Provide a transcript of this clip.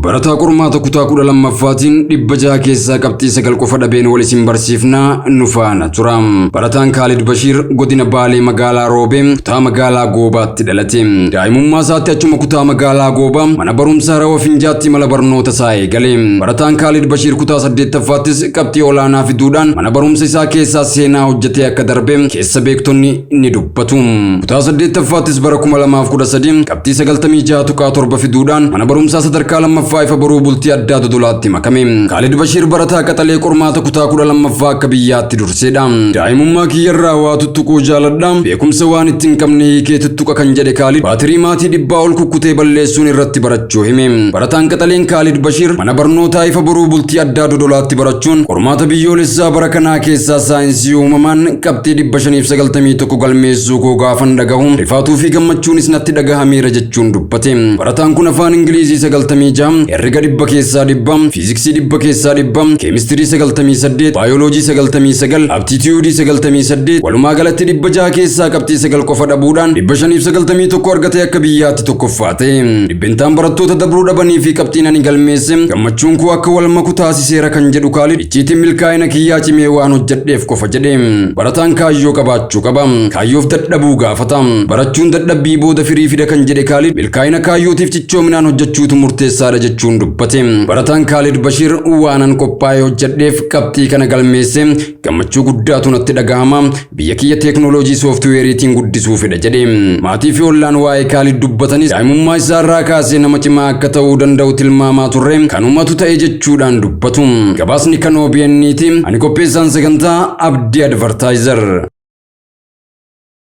Barataa qormaata kutaa 12ffaatiin 600 keessaa qabxii 9 qofa dhabeen wal isin barsiifnaa, nu faana tura. Barataan Kaalid Bashiir godina Baalee, magaalaa Roobee, kutaa magaalaa Goobaatti dhalate. Daa'imummaa isaatti achuma kutaa magaalaa Goobaa, mana barumsaa Rawa Finjaatti mala barnoota isaa eegale. Barataan Kaalid Bashiir kutaa saddeettaffaattis qabxii olaanaa fiduudhaan mana barumsa isaa keessaa seenaa hojjetee akka darbe keessa beektonni ni dubbatu. Kutaa saddeettaffaattis bara 2013 qabxii 96.7 fiduudhaan mana barumsaa sadarkaa lammaffaa Ifa Boruu Bultii Addaa Dodolaatti makame. Kaalid Bashiir barataa qaxalee qormaata kutaa 12ffaa akka biyyaatti durseedha. "Daa'imummaa kiyyarraa waa tuttuquu jaaladha. Beekumsa waan itti hin qabne hiikee tuttuqa," kan jedhe Kaalid, baatirii maatii 100 ol kukkutee balleessuun irratti barachuu hime. Barataan qaxaleen Kaalid Bashiir mana barnootaa Ifa Boruu Bultii Addaa Dodolaatti barachuun qormaata biyyoolessaa bara kanaa keessaa saayinsii uumamaan qabxii 591 galmeessuu koo gaafan dhagahu rifaatuu fi gammachuunis natti dhagahameera jechuun dubbate. Barataan kun afaan Ingilizii 96, herrega 100 keessaa 100, fiiziksii 100 keessaa 100, keemistirii 98, baayoloojii 99, aptitiyuudii 98, walumaa galatti 600 keessaa qabxii 9 qofa dhabuudhaan 591 argatee akka biyyaatti tokkoffaa ta'e. "Dhibbentaan barattoota dabruu dhabanii fi qabxiin ani galmeesse gammachuun koo akka wal maku taasiseera," kan jedhu Kaalid, "icciitiin milkaa'ina kiyyaa cimee waan hojjedheef qofa," jedhe. Barataan kaayyoo qabaachuu qaba. Kaayyoof dadhabuu gaafata. Barachuun dadhabbii booda firii fida kan jedhe Kaalid, milkaa'ina kaayyootiif cichoominaan hojjechuutu murteessaadha jechuun dubbate. Barataan Kaalid Bashiir "Waanan qophaa'ee hojjedheef qabxii kana galmeesse, gammachuu guddaatu natti dhagahama. Biyya kiyya teeknooloojii sooftiweeriitiin guddisuu fedha," jedhe. Maatii fi ollaan waa'ee Kaalid dubbatanis, daa'imummaa isaarraa kaasee nama cimaa akka ta'uu danda'u tilmaamaa turre, kanumatu ta'e jechuudhaan dubbatu. Gabaasni kan OBN'ti. Ani qopheessaan sagantaa Abdii Advertiser.